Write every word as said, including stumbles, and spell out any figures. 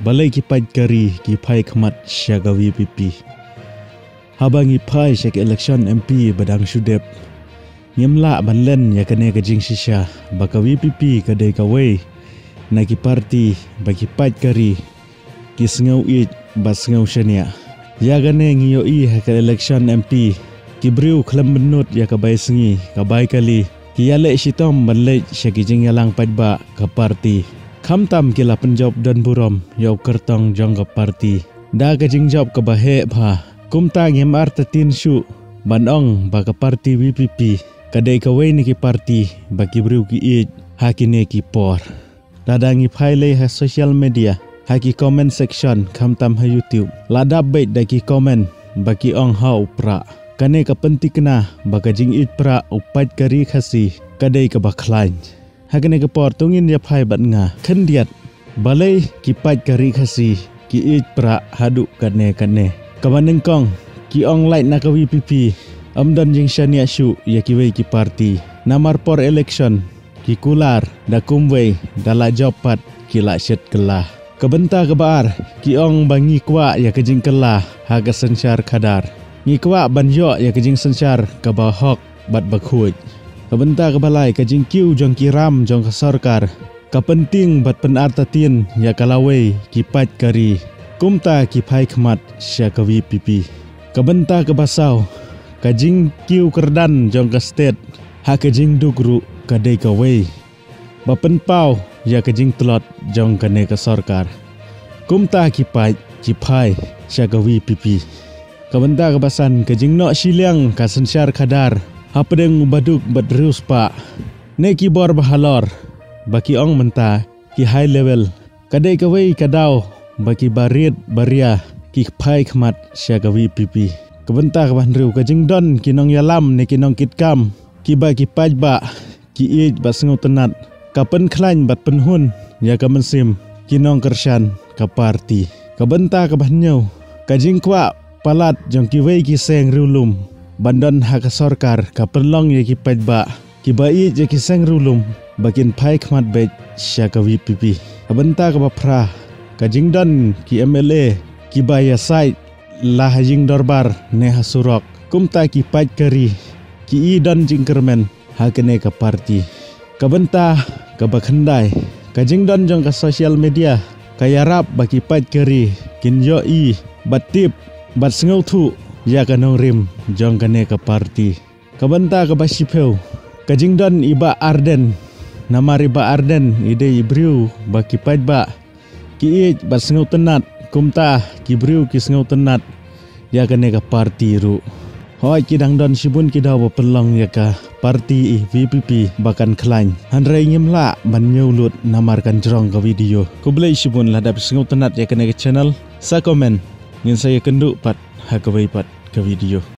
balei ki paid ka ri ki phai khmat sha ka V P P. Haba ngi phai sha ka election M P ba dang shu dep, ngim lah ban len ïa kane ka jingshisha ba ka V P P ka dei kawei na ki parti ba ki paid ka ri ki sngew ïeit bad sngew shaniah. Ïa kane ngi ïohi ha ka election M P, ki briew khlem bynnud ïa ka bai sngi ka bai kali, ki ïaleh shitom ban leit sha ki jingïalang paidbah ka parti. Khamtam ki la pynjop don burom ïa u kyrtong jong ka parti da ka jingjop kaba heh bha. Kumta ngim artatien shuh ban ong ba ka parti V P P ka dei kawei na ki parti ba ki briew ki ïeit ha kine ki por. Lada ngi phai lei ha social media, ha ki comment section khamtam ha YouTube, la dap beit da ki comment ba ki ong ha u Prah. Kane ka pynthikna ba ka jingïeit Prah u paid ka ri Khasi ka dei kaba khlaiñ. Ha kane ka por to ngin ïa phai bad nga khyndiat balei ki paid ka ri Khasi ki ïeit Prah haduh kane kane. Kaba nyngkong, ki ong lait na ka V P P, ym don jingshaniah shuh ïa kiwei ki parti. Namar por election ki kular da kumwei da la jop pat ki la shet kylla. Ka bynta kaba ar, ki ong ba ngi kwah ïa ka jingkylla ha ka synshar khadar. Ngi kwah ban ïoh ïa ka jingsynshar kaba hok bad ba khuid. Ka bynta kaba lai, ka jingkiew jong ki ram jong ka sorkar ka pyntieng bad pynartatien ïa ka lawei ki paid ka ri. Kumta ki phai khmat sha ka V P P. Ka bynta kaba saw, ka jingkiew kyrdan jong ka state ha ka jingduk ruh ka dei kawei ba pynpaw ïa ka jingtlot jong kane ka sorkar. Kumta ki paid ki phai sha ka V P P. Ka bynta kaba san, ka jingnoh shiliang ka synshar khadar hapdeng u baduk bad riewspah, ne ki bor ba halor ba ki ong mynta ki high level, ka dei kawei ka daw ba ki barit baria ki phai khmat sha ka V P P. Ka bynta kaba hynriew, ka jingdon ki nongïalam ne ki nongkitkam kiba ki paidbah ki ïeit bad sngewtynnat ka pynkhlaiñ bad pynhun ïa ka mynsiem ki nongkyrshan ka parti. Ka bynta kaba hynñiew, ka jingkwah palat jong kiwei ki seng riewlum ban don ha ka sorkar ka pynlong ïa ki paidbah kiba ïeit ïa ki seng riewlum ba kin phai khmat beit sha ka V P P. Ka bynta kaba phra, ka jingdon ki M L A kiba ïasaid la ha jingdorbar ne ha surok. Kumta ki paid ka ri ki i don jingkyrmen ha kane ka parti. Ka bynta kaba khyndai, ka jingdon jong ka social media ka ïarap ba ki paid ka ri kin ïohi bad tip bad sngewthuh ïa ka nongrim jong kane ka parti. Ka bynta kaba shiphew, ka jingdon i Bah Ardent. Namar i Bah Ardent i dei i briew ba ki paidbah ki ïeit bad sngewtynnat, kumta ki briew ki sngewtynnat ïa kane ka parti ruh. Hooid, ki dang don shibun ki daw ba pynlong ïa ka parti i V P P ba kan khlaiñ, hynrei ngim lah ban ñiew lut namar kan jrong ka video. Khublei shibun lada phi sngewtynnat ïa kane ka channel, sa comment, ngin sa ïakynduh pat ha kawei pat ka video.